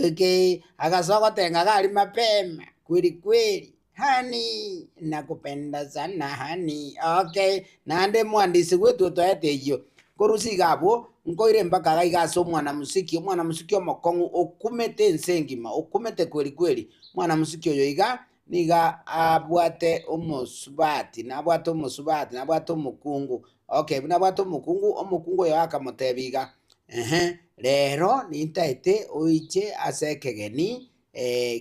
Okay, agasoa gotenga iga aria mapema kweli kweli, honey nakupenda sana honey, okay, naende mwandishi bwetu otoete eyio, korusia iga abwo, nkoire mpaka iga iga ase omwanamuziki, omwanamuziki omokong'u okumete ense engima, okumete kweli kweli, omwanamuziki oyo iga, niga abwate omosubati, nabwate omosubati, nabwate omokungu, okay, buna abwate omokungu, omokungu oyo akamotebia iga. Ehe, rero nintaete oiche ase ekegeni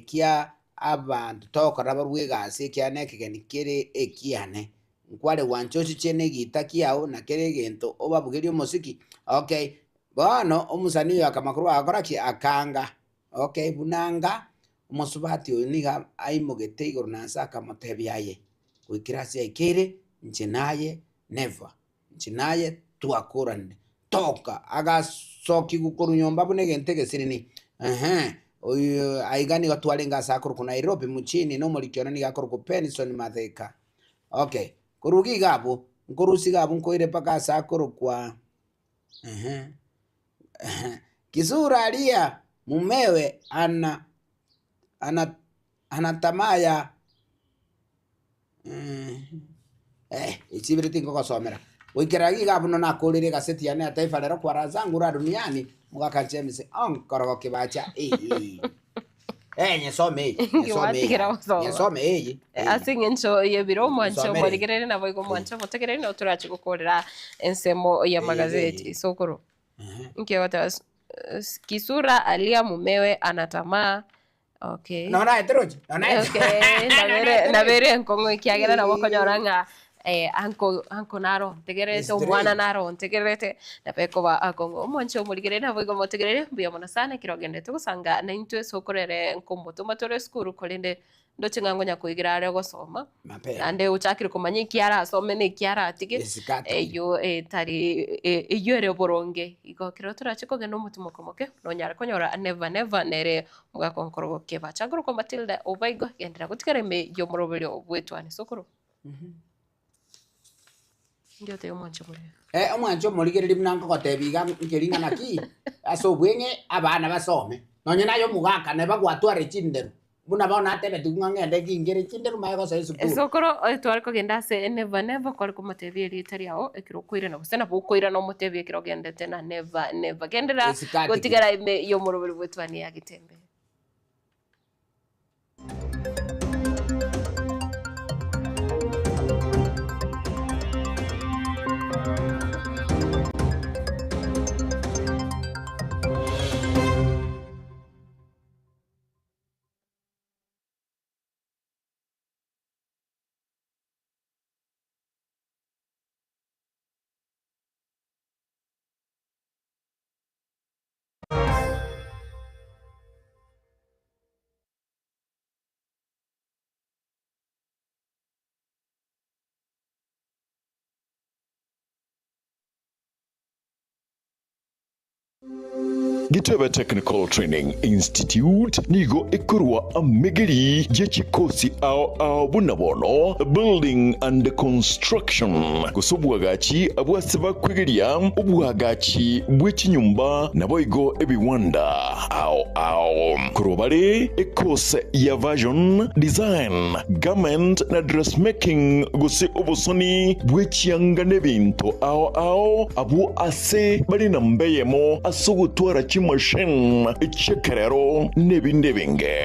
kia abanto togokora barwe egasi ekiagera nekegeni kere ekiane. Nkware gwancha ochiche negita kiao na kera egento obabugerie omosiki. Okay, bono omosani oyo akamakorwa agakora ki? Akaanga. Okay, buna anga, omosubati oyo nigo aimogete igoro na nse akamotebia aye, goikera ase aikeire, inche naye never. Inche naye twakoranire. Toka! Agasokigwa korwa nyomba buna egento egesinini. Ehe, oyo aiga nigo twarenge ase akorokwa Nairobi mchini, na omoriki one nigo akorokwa Benson Matheka. Okay, korwa iga iga abwo, nkorusia iga abwo nkoire mpaka ase akorokwa ehe, ehe, Kisura aria mumewe ana ana ana tamaa ya Echi ibere tingogosomera. Goikera iga buna nakorire egaseti yane ya Taifa Lero kwa zangu la duniani, mogaka James onkorogo kibacha eeh. Eh, nyesome eye, nyesome eye, Ngiwatigera gosoma. nyesome eye. eye. Ase eng'encho y'ebiro omwanche Nsomere. omorigereri naboigo omwanche omotegereri nabo torache gokorera ensemo y'amagazeti Eye. sokoro. Nki ogoteba kisura alia mumewe ana tamaa okay. Nonya naete roche, nonya naete. Okay, nabere nabere enkong'u ekiagera nabo okonyora ng'a uncle uncle naro ontegererete, omwana naro ontegererete, nabo ekoba akong'u. Omwanche omorigereria naboigo omotegerere, mbuya mono sana ekero ogenderete gosanga naintwe ase okorere nkomotoma tore esukuru korende Ndoche ng'a ngonya koigera are gosoma, Mapema. naende ochakire komanya eki arasome na eki aratige, Esike atige. eyio etari eyio ere boronge. Igo ekero torache kogenda omotimoko moke, nonyare konyora never never nere omogaka onkoro kebacha nkorokwa Matilda Obaigo, genderera gotigara ime y'omoroberio bw'etwani sokoro. Inki otebe omwanche omorigereria? Eh, omwanche omorigereria buna nkogotebia iga nkeri ng'a naki, ase obweng'e abana basome, nonye naye omogaka neba gwatwarire chinderu, buna bono atebetigwe ng'a ng'ende ngingere chinderu manye gosoa esukuru. Esokoro tware kogenda ase never never kware komotebia erieta riao ekero okoirana gose nabo okoirana omotebie ekero ogendete na never never. Genderera Esike atige. gotigara ime y'omoroberi bw'etwani ya Getembe. Gitebe Technical Training Institute nigo ekorwa amegeri ye chikosi ao ao buna bono Building and Construction gose obwagachi abwase bakwegeria obwagachi bwe chinyomba naboigo ebiwanda ao ao. Korwa bare ekose ya Fashion Design, Garment na Dressmaking gose obosoni bwe chianga nebinto ao ao abwo ase bare namba eyemo ase ogotwara chimachine chi'ekerero nebinde ebinge.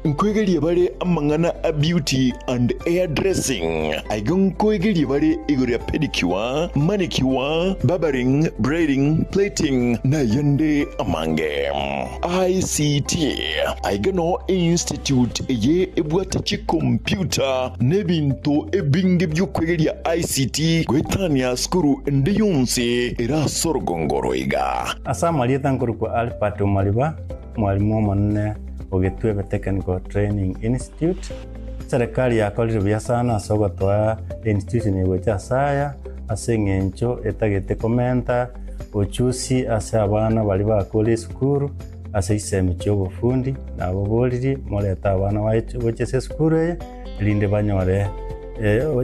Nkoegeria bare amang'ana a beauty and hair dressing. Aiga nkoegeria bare igoro ya pedicure, manicure, barbering, braiding, plaiting na ayande amange. ICT, Aiga noo einstitute eye ebwate chikompyuta na ebinto ebinge bi'okwegeria ICT goetania sukuru ende yonsi ere ase orogongo oro iga. Ase amarieta nkorokwa Albert Omariba, omwalimu omonene o Gitwebe Technical Training Institute. Eserekari yakorire buya sana ase ogotoa einstitution eye gocha ase aya, ase eng'encho etagete komenta ochusi ase abana baria bakure esukuru ase chisemi chi'obofundi, nababoririe morete abana baye gocha ase esukuru eye, erinde banyore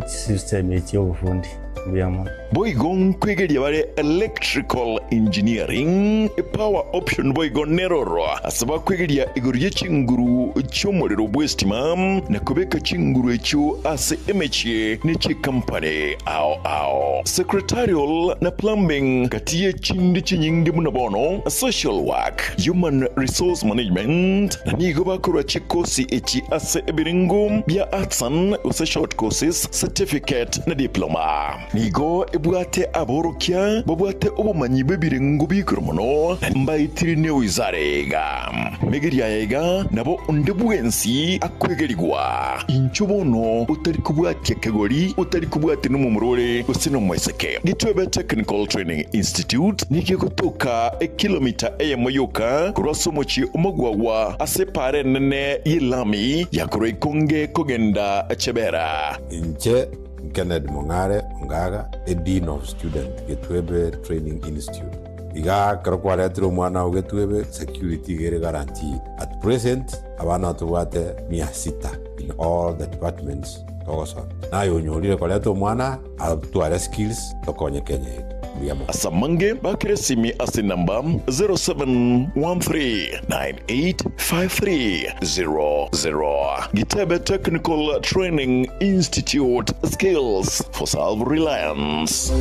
chisemi echi chi'obofundi. Mbuya mono. Boigo nkwegeria bare electrical engineering, power option boigo neroro ase bakwegeria igoro ye chinguru chi'omorero bw'estima na kobeka chinguru echio ase emechie ne chikampani ao ao. Secretarial na plumbing gati ye chinde chinyinge buna bono social work, human resource management na nigo bakorwa chikosi echi ase ebirengo bia artisan gose short courses, certificate na diploma. Nigo ebwate aborokia babwate obomanyi bw'ebirengo bi'igoro mono, na mbaetire newizara iga. Megeria aya iga nabo onde bwensi akwegerigwa. Inchuo bono otari kobwatia kegori, otari kobwatia nomomura ore gose nomoiseke. Gitwebe Technical Training Institute nigo egotoka ekilomita eyemo yoka korwa ase omochie o Magwagwa ase epaara enene y'elami ya korwa Ikonge kogenda Chebera. Inche Kennedy Mong'are Ongaga, a Dean of Student, Getwebe Training Institute. Iga ekero kwaretire omwana oo Getwebe, security iga ere guaranteed. At present, abana tobwate mia sita in all the departments togosomia. Naye onyorire koreta omwana atware skills tokonye Kenya yaito. Mbuya mono. Ase amange bakere esimi ase enamba 0713985300. Gitebe Technical Training Institute, Skills for Self-Reliance.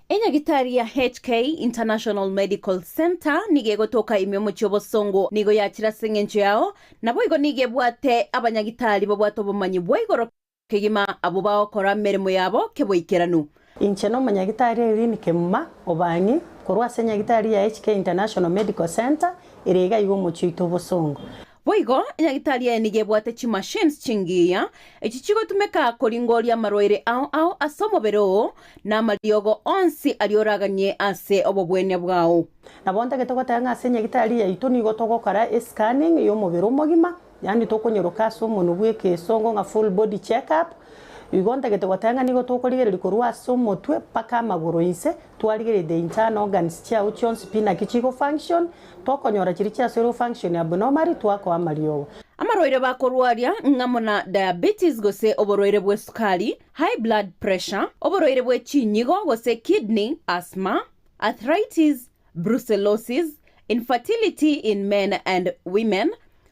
Enyagitari ya HK International Medical Centre nigo egotoka ime omochie obosongo, nigo yachire ase engencho yao, naboigo nigo ebwate abanyagitari babwate obomanyi bwa igoro. Kegima abwo bagokora emeremo yabo keboikeranu. Inche nomonyagitari Irene Kemuma Obang'i korwa ase enyagitari ya HK International Medical Centre ere iga iga omochie oito Bosongo. Boigo, enyagitari eye nigo ebwate chimachines chingiya, echi chigotumeka koringoria amarwaire ao ao ase omobere oo, na amariogo onsi aria oraganie ase obobwenia bwao. Nabo ntagete goteba ng'a ase enyagitari yaito nigo togokora escanning y'omobere omogima, Yaani tokonyoroka ase omonwa bw'ekesongo ng'a full body check up, igo ntagete goteba ng'a nigo tokorigereria korwa ase omotwe mpaka amagoro inse, twarigereria the internal organs chiao chionsi pi naki chigo function, tokonyora chiria chiasoire go function abnormally twakoa amariogo. Amarwaire bakorwaria ng'amo na diabetes gose oborwaire bw'esukari, high blood pressure, oborwaire bwe chinyigo gose kidney, asthma, arthritis, brucellosis, infertility in men and women,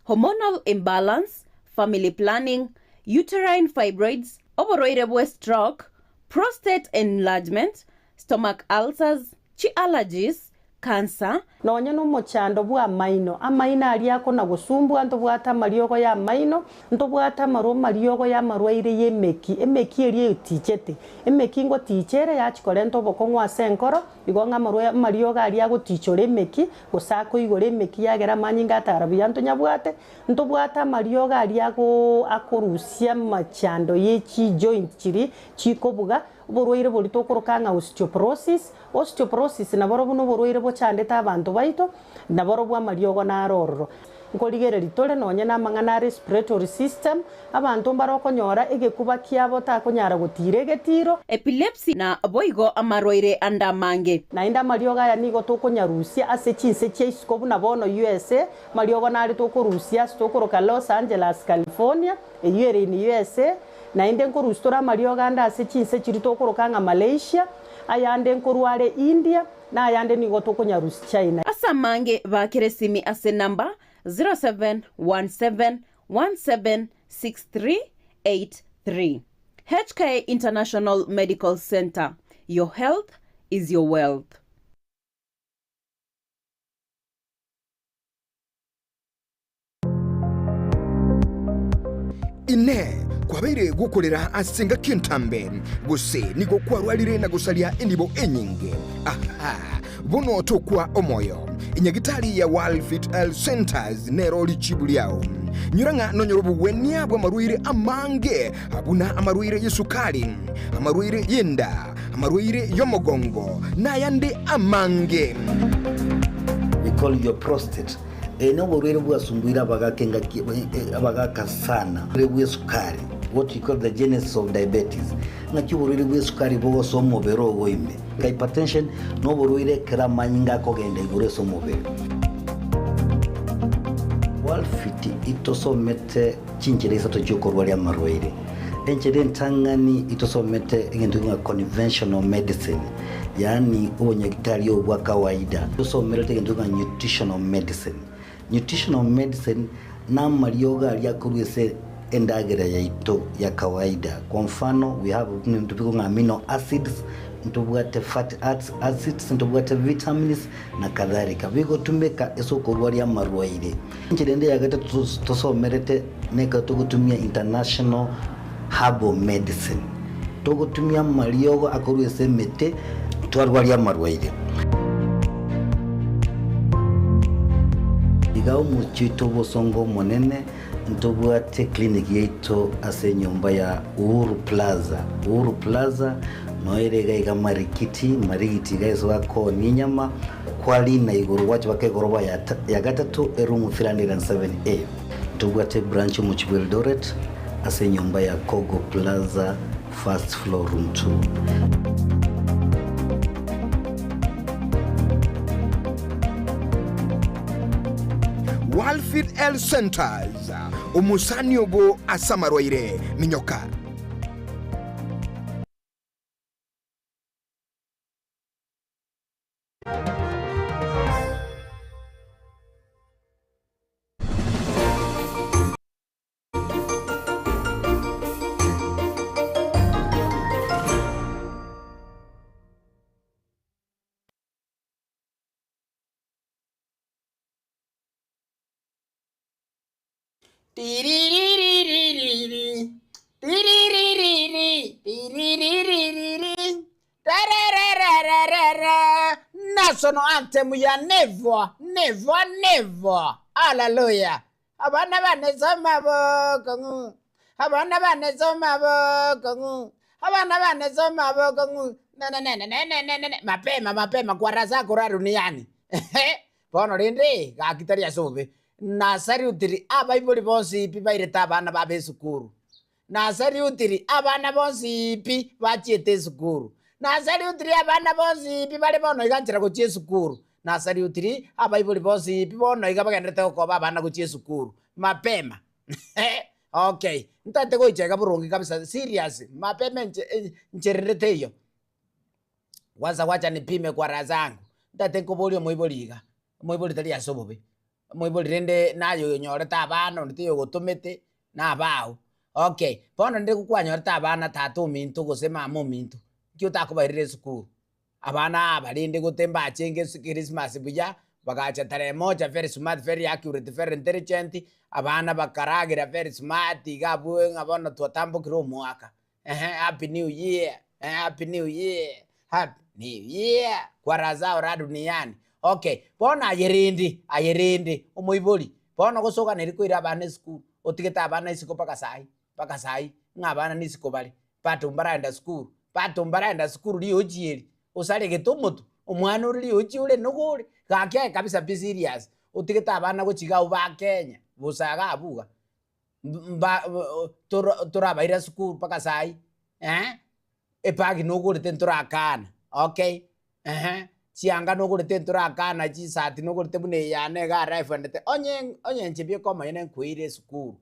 hormonal imbalance, family planning, uterine fibroids, oborwaire bwe stroke, prostate enlargement, stomach ulcers, chi-allergies, cancer, Nonya nomochando bw'amaino, amaino aria akona-gosumbua, ntobwate amariogo y'amaino, ntobwate amarwa amariogo y'amarwaire y'emeki, emeki eria etichete, emeki ngoticha ere yachia korenta obokong'u ase enkoro, Igo ng'a amarwa amariogo aria agotichora emeki, gose akoigora emeki yagera amanyinga atara buya ntonyabwate, ntobwate amariogo aria agoo akorusia amachando ye chijoint chiria chikobuga, oborwaire boria tokoroka ng'a osteoporosis. Osteoporosis naborobwo noborwaire bochandete abanto baito, naborobwo amariogo naro ororo. Nkorigereria tore nonye namang'ana a respiratory system, abanto mbare okonyora egekuba kiabo takonyara gotiira egetiiro. Epilepsy na boigo amarwaire ande amange. Naende amariogo aya nigo tokonyarusia ase chinse chia isiko buna bono USA, amariogo nare tokorusia ase tokoroka Los Angeles, California, eyio ere in USA, naende nkorusia tore amariogo ande ase chinse chiria tokoroka ng'a Malaysia, ayande nkorwa are India, Na ayande nigo tokonyarusia China. Ase amange baakere esimi ase enamba 0717176383. HK International Medical Centre, your health is your wealth. Inee! Kwabeire gokorera ase engaki entambe, gose nigo kwarwarire na gosaria enibo enyinge? Aha! Bono tokwa omoyo. Enyagitari ya World Fit Health Centers nero richibu riao. Nyora ng'a nonyore obogwenia bw'amarwaire amange, buna amarwaire y'esukari, amarwaire y'enda, amarwaire y'omogongo, na ayande amange. We call your prostate. Eye noborwaire bwasumbuire abagaka engaki abagaka sana. Oborwaire bw'esukari, what we call the genesis of diabetes, ng'aki oborwaire bw'esukari bogosoa omobere ogo ime. Hypertension noborwaire ekero amanyinga akogenda igoro ase omobere. Walfit itosomete chinchera isato chiokorwaria amarwaire. Enchera entang'ani itosomete egento ng'a conventional medicine, yaani obonyagitari obo bwa kawaida. Tosomerete egento ng'a nutritional medicine. Nutritional medicine namariogo aria akorwa ase endagera yaito ya kawaida. Kwa mfano we have ebinto bikong'a ng'a amino acids, ntobwate fatty acids, ntobwate vitamins na kadhalika. Bigotumeka ase okorwaria amarwaire. Enchera ende ya gatato tosomerete nekero togotumia international herbal medicine. Togotumia amariogo akorwa ase emete twarwaria amarwaire. Iga omochie oito obosongo omonene ntobwate clinic yaito ase enyomba ya Uhuru Plaza. Uhuru Plaza noyo ere iga iga Marikiti, Marigiti iga ase bakoonia enyama, kwarina igoro gwacha baka egoroba ya gatato eroom 307A. Ntobwate branch omochie bwa Eldoret ase enyomba ya Kogo Plaza first floor room 2. Walfit Health Centers, omosani obo ase amarwaire, minyoka. Tiririririri, tiriri. Riririririri, rerererererere, National anthem ya never, never, never. Hallelujah. Abana bane soma bokong'u. Abana bane soma bokong'u. Abana bane soma bokong'u. Ne ne ne ne ne ne ne ne. Mapema mapema kwa zako ra duniani. Bono rende gaki tari ase obobe. Nasariutiri abaibori bonsi pi bairete abana babe esukuru. Nasariutiri abana bonsi pi bachiete esukuru. Nasariutiri abana bonsi pi bare bono iga nchera gochia esukuru. Nasariutiri abaibori bonsi pi bono iga bagenderete gokoba abana gochia esukuru. Mapema. Okay, ntaete goicha iga boronge kabisa serious mapema enche nchererete eyio. Kwanza wacha nipime kwa raha zangu, ntaete nkoboria omoibori iga, omoibori tari ase obobe, omoibori rende naye onyorete abana onde taiyo ogotomete, na abao. Okay, bono rende kwanyorete abana tata ominto gose mama ominto, nki otakobairera esukuru? Abana aba rende gote mbachenge ase christmas buya, bagacha tarehe moja very smart, very accurate, very intelligent, abana bakaragera very smart iga abwo ng'a bono twatambokire omwaka. Ehe, happy new year, ehe, happy new year, happy new year, kwa raha zao raha duniani. Okay, bono aye rende, aye rende, omoibori, bono gose oganeri koira abana esukuru, otigete abana isiko mpaka sahi, mpaka sahi, ng'a abana nisiko bare, bado mbaraenda sukuru, bado mbaraenda sukuru riochi eri, osaregete omotwe, omwana ore riochi ore nigo ore, gaki aye kabisa be serious, otigete abana gochia iga abwo ba Kenya, bosa iga abwo iga. Mba torabaira sukuru mpaka sahi eh, ebag nogorete ntorakana okay, ehe, chianga nogorete ntorakana, chisati nogorete buna eye yane iga arrive-ndete, onye onye inche bieka omonyene nkoire esukuru,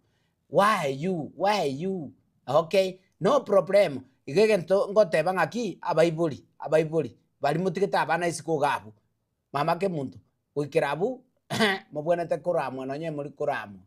why you, why you, okay, no problem, iga egento ngoteba ng'aki, abaibori abaibori baria motigete abana isiko iga abwo, mama kemunto, goikera abwo mobwenerete koramwa nonye mori koramwa.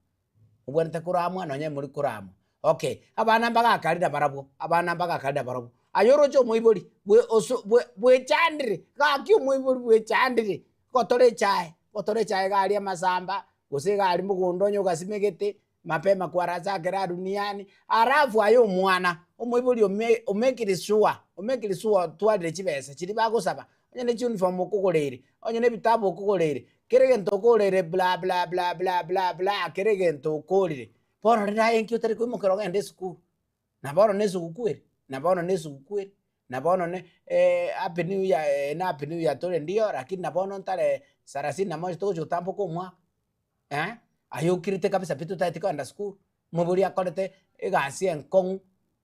Obwenerete koramwa nonye mori koramwa. Okay, abana mbagakarire barabwo, abana mbagakarire barabwo. Aye oroche omoibori bwe oso bwe bwechandire, gaki omoibori bwechandire, gotora echae, gotora echae iga aria amasamba, gose iga aria mogondo onye ogasimegete, mapema kwarasakera duniani, alafu aye omwana, omoibori ome omekire sure, omekire sure otwarire chibesa chiria bagosaba, onye ne chiuniform okogoreire, onye ne ebitabu okogoreire, Kera egento okorire bla bla bla bla bla bla, kera egento okorire, bono rende aye nki otari koimokera ogende esukuru? Na bono na esuguku ere, na bono na esuguku ere, na bono ne happy new year eh na happy new year tore ndio lakini na bono ntare sarasini na moja togochi gotamboka omwaka eh, aye okirete kabisa pi totaeti kogenda sukuru, omobori akorete egasi enkong'u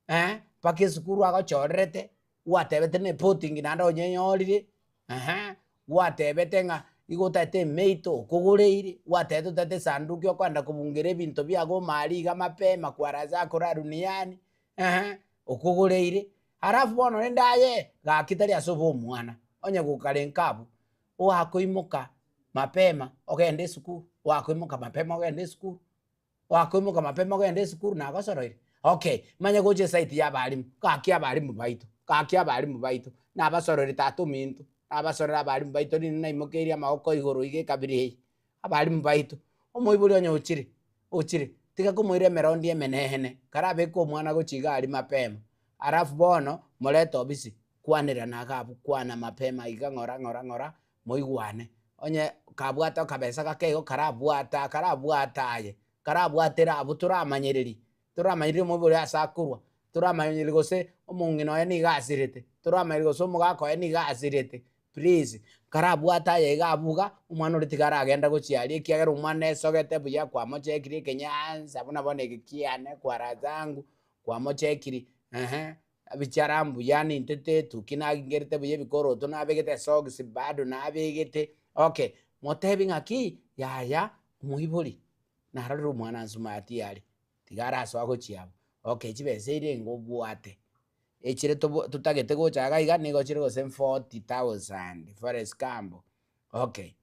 eh, mpaka esukuru agochorerete, gwatebete na epotingi naende onyenyorire eeh, gwatebete ng'a igo otagete emeito okogoreire, gwatebete otagete esanduki okoenda kobungera ebinto biago omare iga mapema kwaraza kora duniani eeh, okogoreire. Alafu bono rende aye, gaki tari ase obe omwana, onye gokare nka abwo, oakoimoka mapema ogende esukuru, oakoimoka mapema ogende esukuru. Gwakoimoka mapema ogende esukuru nagosoroire? Okay, manya gocha eside ya abalimu, gaki abalimu baito, gaki abalimu baito, nabasoroire tata ominto, nabasorera abalimu baito rinde naimokeirie amagoko igoro iga ekabira eye, abalimu baito, omoibori onye ochire, ochire, tiga komoira emerondi emenene, karabeke omwana gochia iga aria mapema, alafu bono, morete obisi, kwanerana iga abwo, kwana mapema iga ng'ora ng'ora ng'ora, moigwane, onye kabwate akabesa gake igo karabwata karabwata aye, karabwatera abwo toramanyereri, toramanyereri omoibori ase akorwa, toramanyereri gose omong'ina oye nigo asirete, toramanyereri gose omogaka oye nigo asirete, please, karabwate aye iga abwo iga, omwana oria tiga aragenda gochia aria ekiagera omwana esogete buya kwamochekire ekenyansa buna bono eke kiane kwara zangu, kwamochekiri ehe. Bichara mbuya nintete etuki nagingerete buya ebikoroto nabegete esocks bado nabegete okay motebi ng'aki yaya omoibori narorire omwana nsumati are tiga arasoa gochia abwo okay chibesa eria enga obwate echire tobo totagete gocha iga iga nigo chire gose 40,000 for example okay.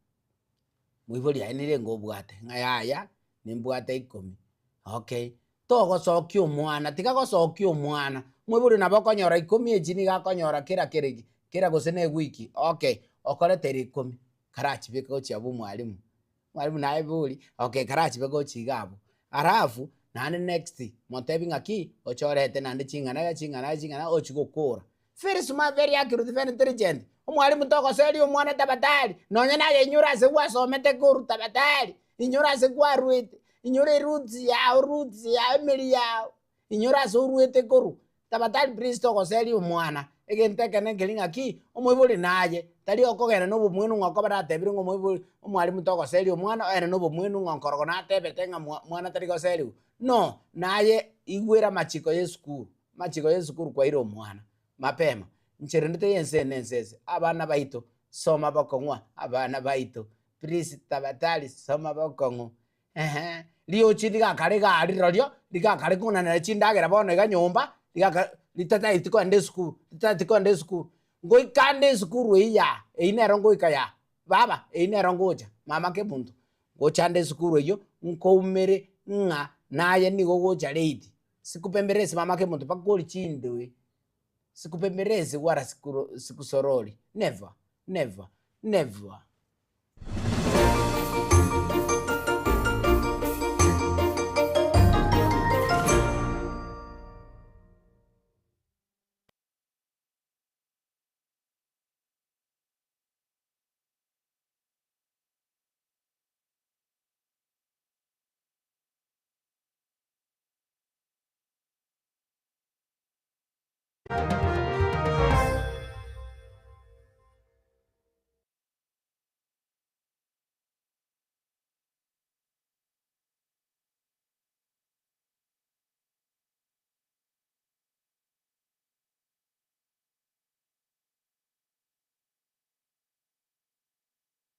Moibori aye nere enga obwate, ng'a yaya nimbwate ikomi, okay. Togosokia omwana, tiga gosokia omwana, omoibori nabo okonyora ikomi echi nigo akonyora kera kera eki, kera gose na ewiki, okay, okoretera ikomi, karachibeke gochia abwo omwalimu, omwalimu naye bori, okay karachibeke gochia iga abwo. Alafu, Naende next, motebi ng'aki, oche orete naende ching'ana iga ching'ana iga ching'ana iga ochie gokora. Very smart, very accurate, very intelligent. Omwalimu togoseria omwana tafadhali, nonye naye inyore ase gwasomete korwa tafadhali, inyora ase kwarwete, inyora eroots yao roots yao emeri yao, inyora ase orwete korwa, tafadhali please togoseria omwana, egento ekene nkeri ng'aki, omoibori naye, tari okogenda na obomwenu ng'a okoba natebire ng'a omoibori omwalimu togoseria omwana oende na obomwenu ng'a nkorogo natebete ng'a mwa mwana tari goseriwa, no, naye igwera amachiko ya esukuru, amachiko ya esukuru kwaire omwana mapema, inche rende teiyo ense eye na ense ese, abana baito soma bokong'u abana baito please tafadhali soma bokong'u eeh, riochi rigakare iga rirorio, rigakare kong'anana chindagera bono iga nyomba, rigaka ritataeti kogenda esukuru, ritataeti kogenda esukuru, ngoika nde esukuru eywo yaa, eywo nero ngoika yaa, baba eywo nero ngocha, mama kemunto, ngocha nde esukuru eywo, nkoumere ng'a naye nigo ogocha late, sikupemberesi mama kemunto mpaka orie chindoe, sikupemberesi wala sikusorori, never, never, never.